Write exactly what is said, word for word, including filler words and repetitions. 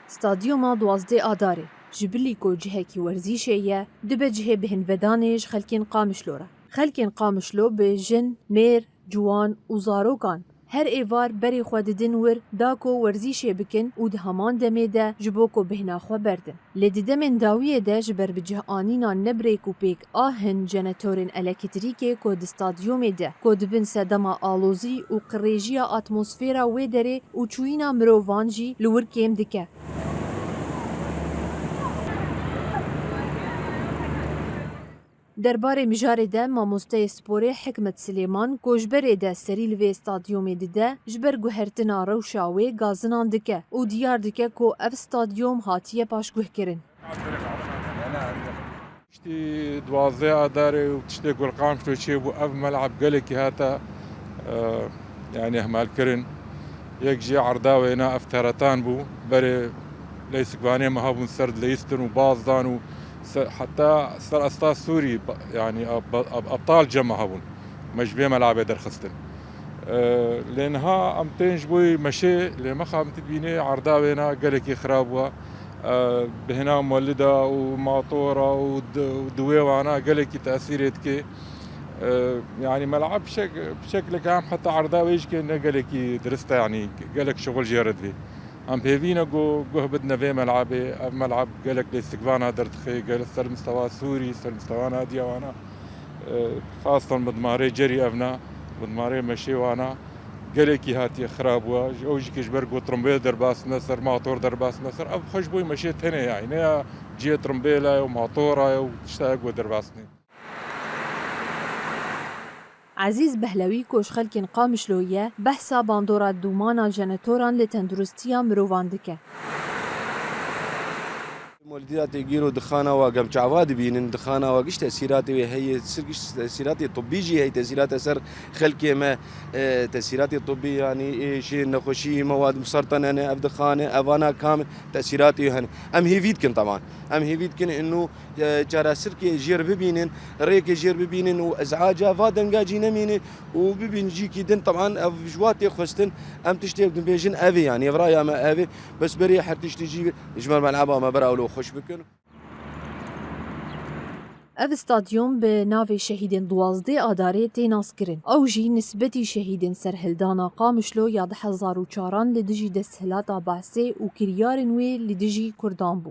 Stadyuma duwazdeh Adarê ji bilî ku cihekî werzîşê ye, dibe cihê bihinvedanê ji xelkên Qamişlo re. Xelkên Qamişlo bi jin, mêr, ciwan û zarokan her êvar berê xwe didin wir da ku werzîşê bikin û di heman demê de ji bo ku bêhna xwe berdin. Lê di demên dawiyê de ji ber bi cih anîna ne bi rêk û pêk a hin jenetorên elektrîkê ku di stadyumê de ku dibin sedema alozî û qirêjiya atmosfêra wê derê û çûyîna mirovan jî li wir kêm dike. Derbarê mijarê de mamosteyê sporê Hikmet Silêman, ku ji berê de serî li vê stadyumê dide, ji ber guhertina rewşa wê gazinan dike û diyar dike ku ev stadyum hatiye paşguhkirin. Piştî duwazdeh Adarê û tiştê ku li Qamişlo çêbû, ev mel'eb gelekî hate, e, yanî ihmalkirin. Yek jê erda wêna ev teretan bû. Berê leysikvanê me hebûn, ser dileyistin û baz dan û se-, heta ser asta Sûrî, ba-, yanî ab-, ab-, abtal cem me hebûn. Me ji vê melabê derxistin. E, lê niha em tên ji bo meşê, lê mexa em dibînê erda wêna gelekî xirab bû. E, bihna molida û matora û di-, û diwê wana gelekî tesîrê dike. E, yanî mel'ab bi şek-, bi şekleke em heta erda wê jî ne gelekî dirist e, yanî gelek şixul jê re divê. Em pêvî ne ku guh bidine vê mel'abê. Ev mel'ab gelek lêstikvana derdixe, gelek ser mistewa Sûrî, ser mistewana diya wana. E, xastan midmarê cerî evna, midmarê meşê wana gelekî hatiye xirab bû. Ew jî ke ji ber ku trimbêl derbasine ser, mator derbasine ser, ev xwe ji bo meşê tenê, yanî ne ya cihê trimbêla ye û matora ye û tişta ye ku derbasine. Ezîz Behlewî ku ji xelkên Qamişlo ye, behsa bandora dûmana jenetoran li tenduristiya mirovan dike. Molîdî ya têgîr û dixana wa gem çava dibînin, dixana wa giş tesîratê wê heye, sir giş tesîratê tibbî jî heye, tesîrate ser xelkê me, e, tesîratê tibbî, yanî êşê, nexweşî, mewad musertan hene, ev dixane, evana kam tesîratê wê hene. Em hêvî dikin teban. Em hêvî dikin inu, e, çaresirkê jêr bibînin, rêkê jêr bibînin û ezaca va denga cî nemîne û bibîn cîkî din. Teban ev ji wa tê xwestin, em tiştê dibêjin ev ê, yanî ev raya me ev ê. Bes berê her tiştî jî ji ber mel'eba me bera wilo xweş bikin. Ev stadyum bi navê Şehîdên duwazdeh Adarê tê naskirin. Ew jî nisbetî şehîdên serhildana Qamişlo ya du hezar û çaran li dijî desthilata Behsê û kiryarên wê li dijî Kurdan bû.